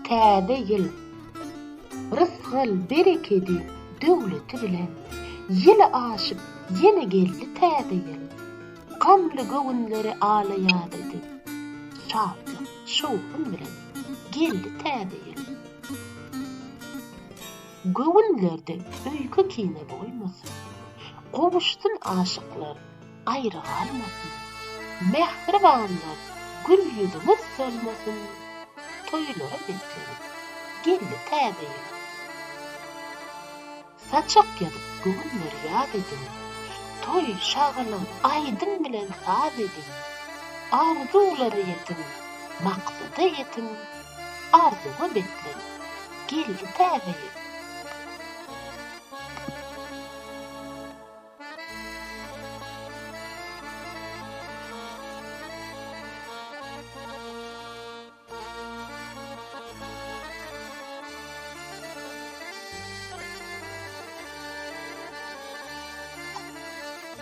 Täze ýyl rysgal, berekedi, döwleti bilen Ýyly aşyp, ýene geldi täze ýyl. Gamly göwünleri ala ýaz edip, Şatlyk, şowhun bilen geldi täze ýyl. Göwünlerde öýke-kine bolmasyn, Gowuşsyn aşyklar, aýry galmasyn. Mähribanlar, gül ýüzüňiz solmasyn, Toýlara beslenip, geldi täze ýyl. Saçak ýazyp göwünleri ýaz ediň, Toý, şagalaň, aýdym bilen saz ediň. Arzuwlara ýetiň, maksada ýetiň, Arzuwa beslenip, geldi täze ýyl.